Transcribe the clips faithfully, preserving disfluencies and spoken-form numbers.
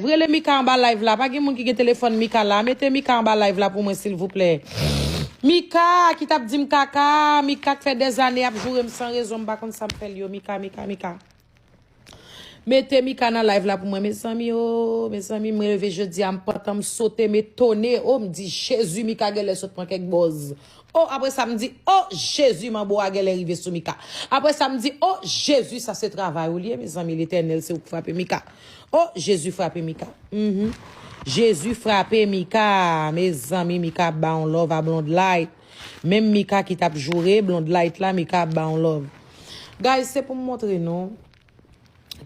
Rele Mika anba live la. Pa gen moun ki gen telefòn Mika la. Mete Mika anba live la pou mwen, silvouplè. Mika, ki t ap di m kaka, Mika k fè dèzane ap joure m san rezon, m pa konn sa m fè l yo. Mika, Mika, Mika. Mete Mika nan live la pou mwen, mezanmi, o, mezanmi, mwen leve jodi a, m pantan, m sote, m etone, o, m di, Jezi, Mika genlè sot pran kèk bòz. O, apre sa, m di, o, Jezi, manbo a genlè rive sou Mika. Apre sa, m di, o, Jezi, sa se travay ou li ye, mezanmi, Letènèl, se ou k frape Mika. O, Jezi frape Mika. Mhm. Jezi frape Mika, mezanmi, Mika ap ba yon love a Blonde Light. Menm Mika ki t ap joure Blonde Light la, Mika ap ba yon love. Guys, se pou m montre nou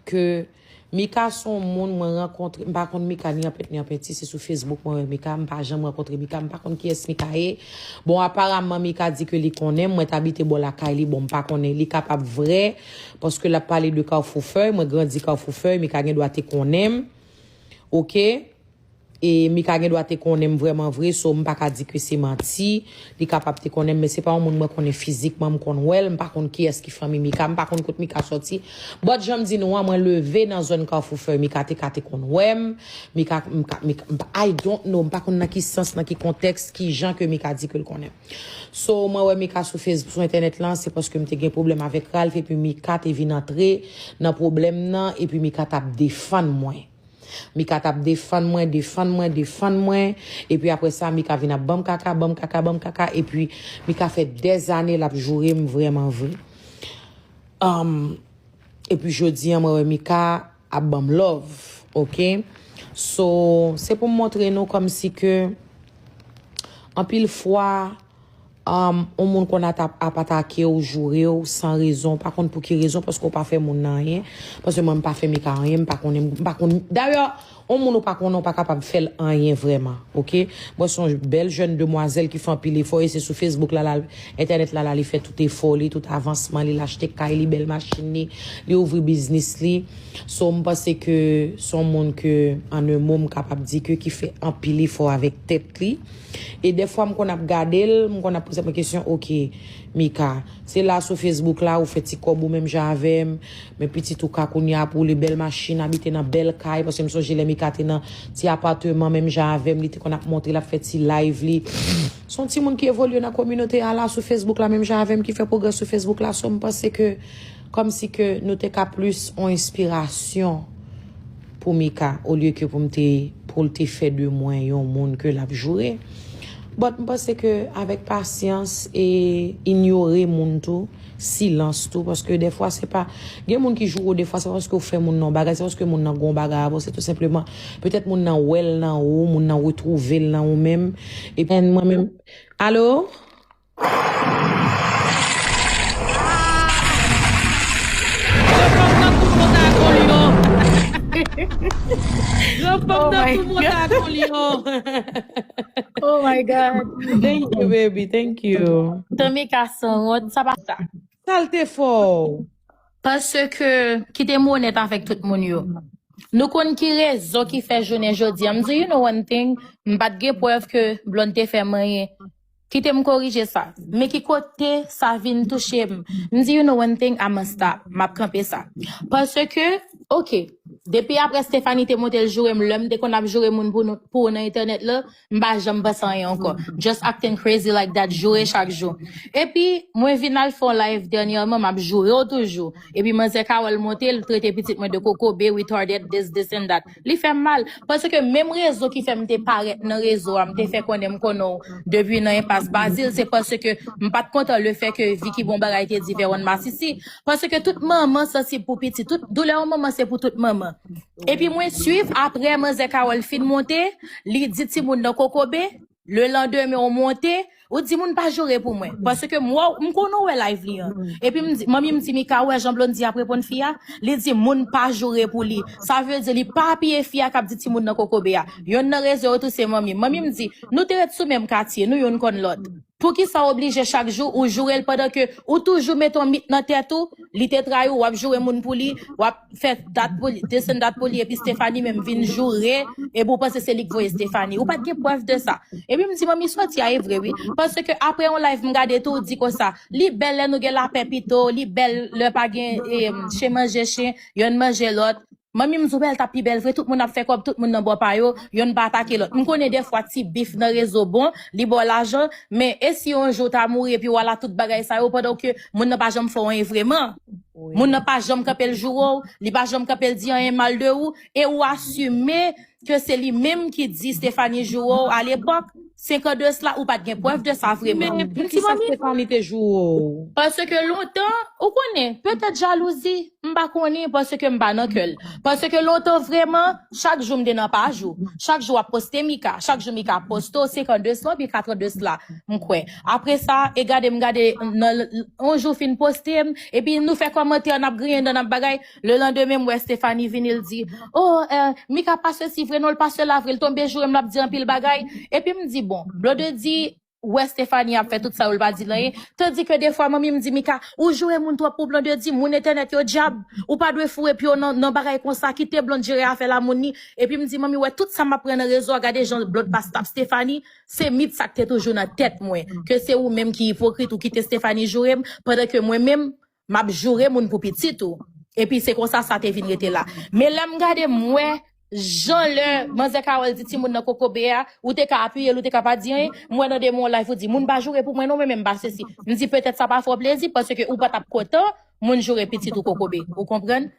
ke Mika se yon moun mwen rankontre, m pa konn Mika ni an pèt ni an penti, se sou Facebook mwen wè Mika, m pa janm rankontre Mika, m pa konn kiyès Mika ye. Bon, aparaman Mika di ke li konnen m, mwen t abite bò lakay li, bon, m pa konnen, li kapab vrè, paske l ap pale de Kafou Fèy, mwen grandi Kafou Fèy, Mika gen dwa te konnen m, oke? E Mika gen dwa te konnen m vrèman vre, so m pa ka di ke se manti. Li kapab te konnen m, men se pa yon moun mwen konnen fizikman, m konn wè l, m pa konn kiyès ki fanmi Mika, m pa konn kot Mika sòti. But jan m di nou an, mwen leve nan zòn Kafou Fèy, Mika te ka te konn wè m, Mika, m ka, Mika, m pa, I don't know, m pa konn nan ki sans, nan ki kontèks, ki jan ke Mika di ke l konnen m. So, mwen wè Mika sou Facebook, sou entènèt lan, se paske m te gen pwoblèm avèk Ralph, epi Mika te vin antre nan pwoblèm nan, epi Mika t ap defann mwen. Mika t ap defann mwen, defann mwen, defann mwen. Epi apre sa, Mika vin ap ban m kaka, ban m kaka, ban m kaka. Epi Mika fè dèzane l ap joure m vrèman vre. Um, epi jodi a, mwen wè Mika ap ban m love, oke? So, se pou m montre nou kòmsi ke anpil fwa, um, yon moun konn ap, ap atake w, joure w, san rezon, w pa konn pou ki rezon, paske w pa fè moun nan anyen. Paske mwen, m pa fè Mika anyen, m pa konnen, m pa konn. Dayè, yon moun ou pa konnen, w pa kapab fè l anyen vrèman, oke? Mwen se yon bèl jèn demwazèl ki fè anpil efò, e se sou Facebook la, la, entènèt la, la, li fè tout efò li, tout avansman li, l achte kay li, bèl machin li, li ouvri biznis li. So, m panse ke se yon moun ke, an un mot, m kapab di ke ki fè anpil efò avèk tèt li. E dèfwa m konn ap gade l, m konn ap poze mwen kesyon, oke, Mika, se la sou Facebook la ou fè ti kòb ou menm jan avè m, men pitit ou ka kounye a ap woule bèl machin, abite nan bèl kay, paske m sonje lè Mika te nan ti apatman menm jan avè m, li te konn ap montre l ap fè ti live li. Se yon timoun ki evolye nan kominote a la sou Facebook la menm jan avè m, ki fè pwogrè sou Facebook la, so m panse ke kòmsi ke nou te ka plis yon enspirasyon pou Mika, olye ke pou m te, pou l te fè de mwen yon moun ke l ap joure. But m panse ke avèk pasyans e inyore moun tou, silans tou, paske dèfwa se pa, gen moun ki joure w dèfwa, se pa paske w fè moun nan yon bagay, se paske moun nan gon bagay avè w, se tou senpleman, petèt moun nan wè l nan ou, moun nan retwouve l nan ou menm, epi mwen menm, alo? Yo pòp nan tout mond ak yon lyon. Yo pòp nan tout mond ak yon lyon. Oh my God. Thank you, baby. Thank you. Tan Mika sanwont, sa pa sa. Sa l te fè w? Paske, kite m onèt avèk tout moun yo. Nou konn ki rezon ki fè jounen jodi a. M di, you know one thing, m pa t gen prèv ke Blonde te fè m anyen. Kite m korije sa. Men ki kote sa vin touche m. M di, you know one thing, I'ma stop. M ap kanpe sa. Paske, oke, depi apre Stephanie te monte l joure m, lè m te konn ap joure moun pou nou, pou ou nan entènèt la, m pa janm panse anyen ankò. Just acting crazy like that, joure chak jou. Epi, mwen vin al fè yon live dènyèman, m ap joure w toujou. Epi manzè Carole monte, l trete pitit mwen de kokobe, retarded, this, this and that. Li fè m mal. Paske menm rezon ki fè m te parèt nan rezo a, m te fè konnen m konnen w depi nan enpas Bazil, se paske m pa t kontan lefètke Vicky Bon Bagay te di Vèwonn Masisi. Paske tout manman sansib pou pitit. Tout, doulè yon manman se pou tout manman. Epi mwen swiv, apre manzè Carole fin monte, li di timoun nan kokobe, le landemen ou monte, ou di moun pa joure pou mwen. Paske m wè, m konnen w wè live li an. Epi m di, manmi m di, Mika, ou wè jan Blondy ap reponn fi a? Li di moun pa joure pou li. Sa vle di li pa apiye fi a k ap di timoun nan kokobe a. Yonn nan rezo yo tou se manmi m. Manmi m di, nou te ret sou menm katye, nou youn konn lòt. Poukisa w oblije chak jou ou joure l pandan ke ou toujou mete yon mit nan tèt ou, li te trayi w, w ap joure moun pou li, w ap fè dat pou li, desann dat pou li, epi Stephanie menm vin joure, epi w panse se li k voye Stephanie. Ou pa t gen prèv de sa. Epi m di, manmi, sa w di a e vre, wi. Paske apre yon live m gade tou, ou di konsa, li bèl lè nou gen lapè pito, li bèl lè pa gen, eh, chen manje chen, yonn manje lòt. Manmi m di w bèl t ap pi bèl vre, tout moun ap fè kòb, tout moun nan bò pa yo, yonn pa atake lòt. M konnen dèfwa ti bif nan rezo bon, li ba w lajan, men e si yon jou w ta mouri epi w al a tout bagay sa yo pandan ke moun nan pa janm fè w anyen vreman? Moun nan pa janm kanpe l joure w, li pa janm kanpe l di anyen mal de ou, e ou asime ke se li menm ki di Stephanie joure w alepòk, senk an de sla, ou pa t gen prèv de sa vreman. Men poukisa Stephanie te joure w? Paske lontan, ou konnen, petèt jalouzi, m pa konnen, paske m pa nan kè l. Paske lontan vreman, chak jou m te nan paj ou. Chak jou w ap poste Mika, chak jou Mika ap poste w, senk an de sla, oubyen kat an de sla, m kwè. Apre sa, e gade m gade nan yon jou fin poste m, epi nou fè kòmantè, n ap griyen dan, n ap bagay. Le lendemain, m wè Stephanie vini, l di, oh, eh, Mika pa sesi vre, non, l pa sela vre, l tonbe joure m, l ap di anpil bagay. Epi m di, bon, Blondedy, wè Stephanie ap fè tout sa yo, l pa di l anyen. Tandike defwa, manmi m di, Mika, ou joure moun twòp pou Blondedy, moun entènèt yo dyab. Ou pa dwe foure pye w nan, nan bagay konsa, kite Blonde jere afè la moun ni. Epi m di, manmi, wè tout sa m ap pran nan rezo a, gade jan Blonde pa stop Stephanie. Se mit sa k te toujou nan tèt mwen, ke se ou menm ki ipokrit, ou kite Stephanie joure m, pandan ke mwen menm, m ap joure moun pou pitit ou. Epi se konsa sa te vin rete la. Men lè m gade, m wè jan lè manzè Carole di timoun nan kokobe a, ou te ka apiye l, ou te ka pa di anyen. M wè nan de moun live ou di, moun pa joure pou mwen non, mwen menm pa sesi. M di petèt sa pa fè w plezi, paske ou pa t ap kontan moun joure pitit ou kokobe. Ou konprann?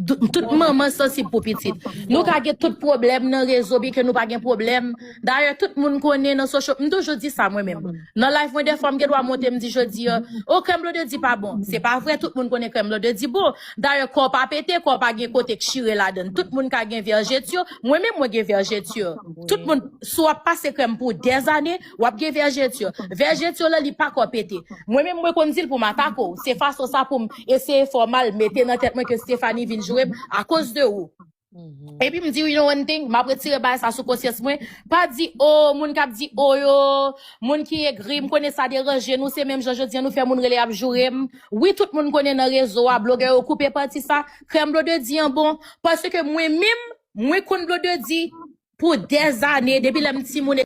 Tout manman sansib pou pitit. Nou ka gen tout pwoblèm nan rezo, byen ke nou pa gen pwoblèm. Dayè, tout moun konnen nan social, m toujou di sa mwen menm. Nan live mwen, dèfwa m gen dwa monte, m di jodi a, o, krèm Blondedy pa bon. Se pa vre, tout moun konnen krèm Blondedy bon. Dayè, kò w pa pete, kò w pa gen kote k chire ladan l. Tout moun ka gen vèjetye, mwen menm mwen gen vèjetye. Tout moun, si w ap pase krèm pou dèzane, w ap gen vèjetye. Vèjetye w lan, li pa ko pete. Mwen menm mwen konn di l pou m atake w. Se fason sa pou m eseye fè w mal, mete nan tèt mwen ke Stephanie vin joure m akoz de ou. Epi m di, you know one thing, m ap retire bagay sa sou konsyans mwen. Pa di, o, moun k ap di, o yo, moun ki egri, m konnen sa deranje nou, se menm jan jodi a nou fè moun rele ap joure m. Wi, tout moun konnen nan rezo a, blogè yo koupe pati sa, krèm Blondedy an bon, paske mwen menm, mwen konn Blondedy pou dèzane, depi lè m timoun.